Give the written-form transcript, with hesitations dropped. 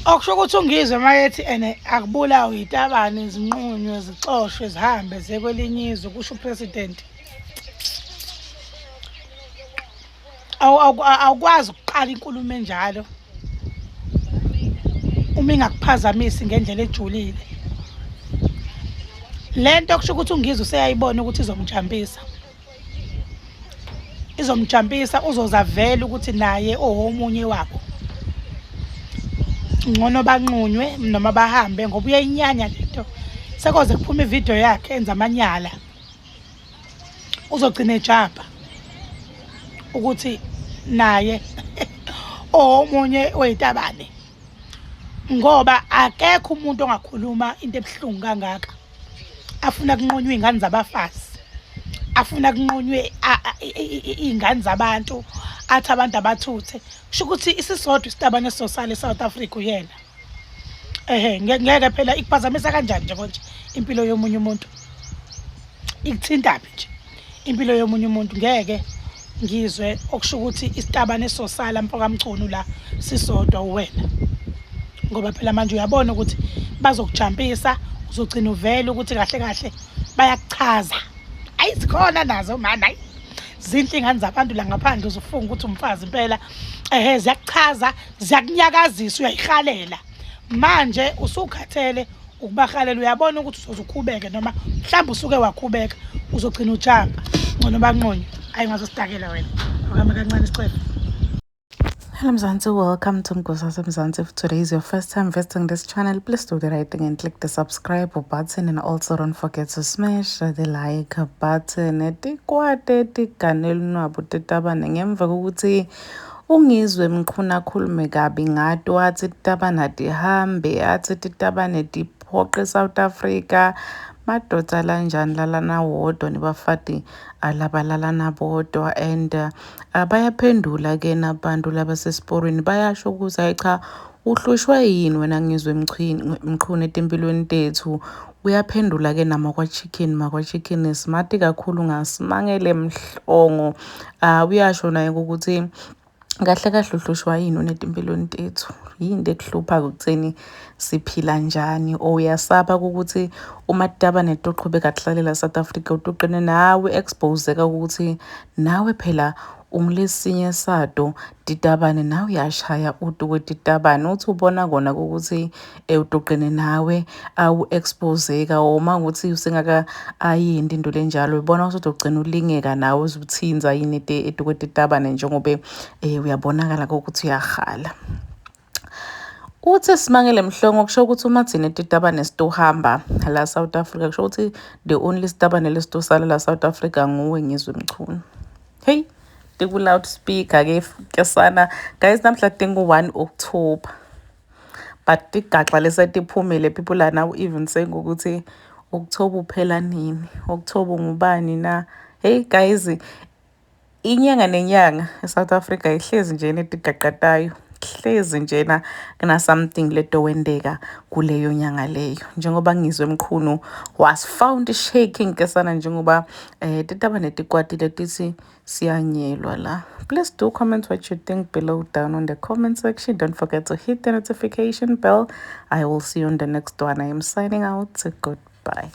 Okusho ukuthi uNgizwe mayethi ene akubulawe itabane zinqunywe zixoshwe zihambe ziye kwelinye izwe kusho upresident. Awukwazi ukuqala inkulumo enjalo uma ingakuphazamisi ngendlela ejulile. Le nto kusho ukuthi uNgizwe useyayibona ukuthi izomjampisa. Izomjampisa uzozavela ukuthi naye owomunye wabo. Ngcono banqunywe noma bahambe ngoba uyayinyanya lento. Sekoze kuphume ividiyo yakhe enza amanyala. Uzogcina ejabha ukuthi naye omunye weyitabane ngoba akekho umuntu ongakhuluma into ebuhlungu kangaka afuna kunqunywe iy'ngane zabafazi afuna kunqunywe iy'ngane zabantu athi abantu abathuthe kusho ukuthi isisodwa isitabane esizosala e-South Africa uyena. Ehe ngeke phela ikuphazamisa kanjani nje konje impilo yomunye umuntu ikuthintaphi nje impilo yomunye umuntu ngeke ngizwe okusho ukuthi isitabane esosala mfokaMchunu la sisodwa uwena ngoba phela manje uyabona ukuthi bazokujampisa uzogcina uvele ukuthi kahle kahle bayakuchaza ayi zikhona nazo mani ayi zinhle ingane zabantu la ngaphandle uzofunga ukuthi umfazi impela ehe ziyakuchaza ziyakunyakazisa uyayihalela manje usukhathele ukubahalela uyabona ukuthi uzoze ukhubeke noma mhlawumbe usuke wakhubeka uzogcina ujamba ngcono banqonywe ayi ngazosidakela wena akuhambe kancane isicefe. Hello Mzansi, welcome to Mgosi Mzansi. If today is your first time visiting this channel, please do the right thing and click the subscribe button, and also don't forget to smash the like button. Tikwate tigane lunwabu titabane ngemva kokuthi uNgizwe Mchunu akhulume kabi ngato athi titabane atihambe athi titabane tiphoqe South Africa madoda lanjani lalana wodwa nibafati alabalalana bodwa and bayaphendula ke nabantu labasesiporweni bayasho ukuthi hayi cha uhlushwa yini wena Ngizwe Mchunu etimpilweni tethu. Uyaphendula ke nama kwa-chicken makwa-chicken smart kakhulu ngasimangele Mhlongo. Uyasho naye ukuthi kahle kahle uhlushwa yini unetimpilweni tethu, yini ekuhlupha ekutheni siphila njani, or uyasaba ukuthi uma titabane toqhubeka kuhlalela South Africa utoqine nawe exposeka ukuthi nawe phela ungilesinye sato titabane nawe uyashaya utu kwetitabane uthi ubona kona ukuthi utoqine nawe awu-exposeka or uma ukuthi usengaka ayindi into lenjalo ubona ukuthi utogcina ulingeka nawe uzuthinza yini etukwetitabane njengoba uyabonakala ukuthi uyahala. Uthi Simangele Mhlongo kusho ukuthi uma thina titabane sitohamba la South Africa kusho ukuthi the only sitabane lesitosala la South Africa nguwe Ngizwe Mchunu. Hey, tiku loudspeaker ke kesana guys namhla tingu 1 October but tigaxa lesetiphumile people are now even saying ukuthi October uphela nini, October ngubani na. Hey guys, inyanga nenyanga eSouth Africa ihlezi nje netigaqatayo hlezi njena kuna something leto wendeka kuleyo nyanga leyo njengoba Ngizwe Mchunu was found shaking kesana njengoba titabane tikwatile tithi siyanyelwa la. Please do comment what you think below down on the comment section. Don't forget to hit the notification bell. I will see you on the next one. I am signing out. Goodbye.